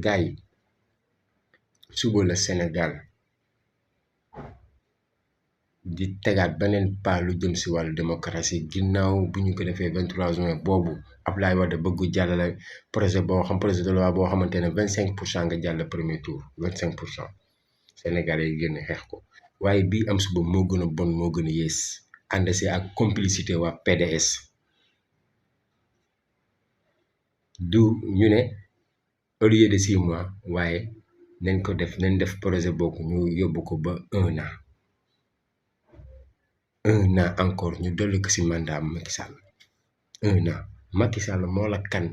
gars yi suba la Sénégal di tegaat beneen pas lu jëm si wàllu démocratie ginnaaw bu ñu ko defee 23 juin boobu Abdoulaye Wade bëggu jàllale projet de loi boo xamante ne 25% nga jàll premier tour 25% Sénégalais yi génn xeex ko waaye bii am suba moo gën a bon moo gën a yées ànd si ak complicité waa PDS du ñu ne au lieu de 6 mois waaye nañ def projet boobu ñu yóbbu ko ba 1 an. 1 an encore ñu dolli ko si mandat Macky Sall 1 an Macky Sall moo la kan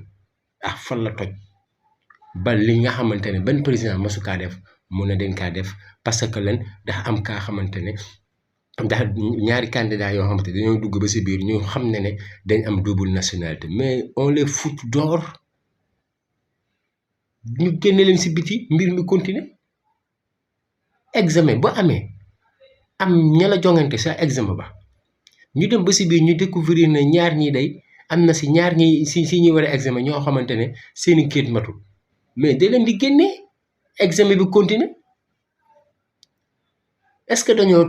fan la toj ba li nga xamante ne benn président masu kaa def mu ne dañ kaa def parce que leen dafa am kaa xamante ne ndax ñaari candidat yoo xamante dañoo dugg ba si biir ñu xam ne dañ am double nationalité mais on les fout dehors ñu génne leen si biti mbir mi continuer examen ba amee am ña la jongante sa examen ba ñu dem ba si biir ñu découvrir ne ñaar ñi day am na si ñaar ñi si ñi war a examen ñoo xamante ne seeni kayit matul mais da leen di génne examen bi continuer est-ce que dañoo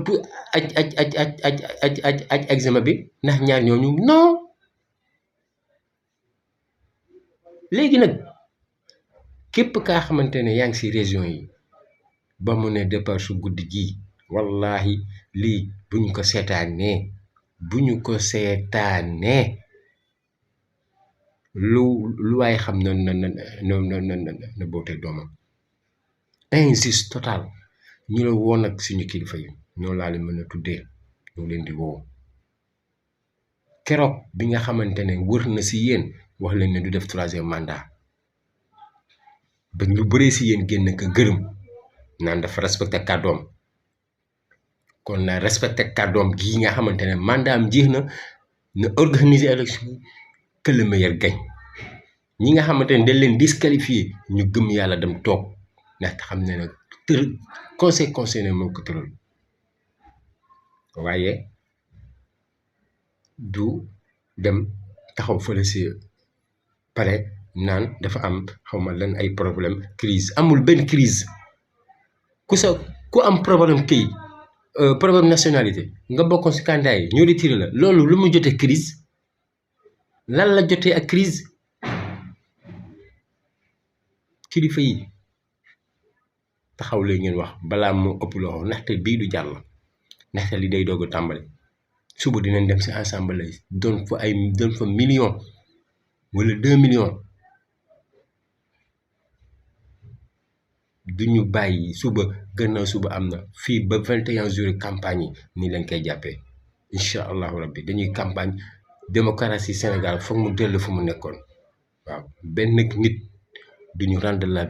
aj examen bi ndax ñaar ñooñu non léegi nag képp kaa xamante ne yaa ngi si région yi ba mu ne départ su guddi gii wallahi lii bu ñu ko seetaanee lu waay xam na boote doomam injustice total ñu la woon ak suñu kilifa yi ñoo laa leen mën a tuddee ñoo leen di woo keroog bi nga xamante ne wër na si yéen wax leen ne du def 3e mandat ba ñu bëree si yéen génn ko gërëm naan dafa respecté kàddoom kon na respecté kàddoom gii nga xamante ne mandat am jeex na organiser élection que le meilleur gagne ñi nga xamante ne dañ leen disqualifié ñu gëm yàlla dem toog ndax xam ne nag conseil constitutionnel moo ko tëral waaye du dem taxaw fële si pare naan dafa am xawma lan ay problème crise amul benn crise ku am problème kayit problème nationalité nga bokkoon si candidat yi ñoo retiré la loolu lu mu jotee crise lan la jotee ak crise kilifa yi taxaw la ngeen wax balaa moo ëpp loxo ndaxte bii du jàll ndaxte li day doog a tàmbali suba dinañ dem si assemblée doon fa million wala 2 millions duñu bàyyi suba gannaaw suba am na fii ba 21 jours campagne yi nii lañ koy jàppee incha allahu rabbi dañuy campagne démocratie Sénégal foog mu dellu fu mu nekkoon waaw benn nit duñu rendre la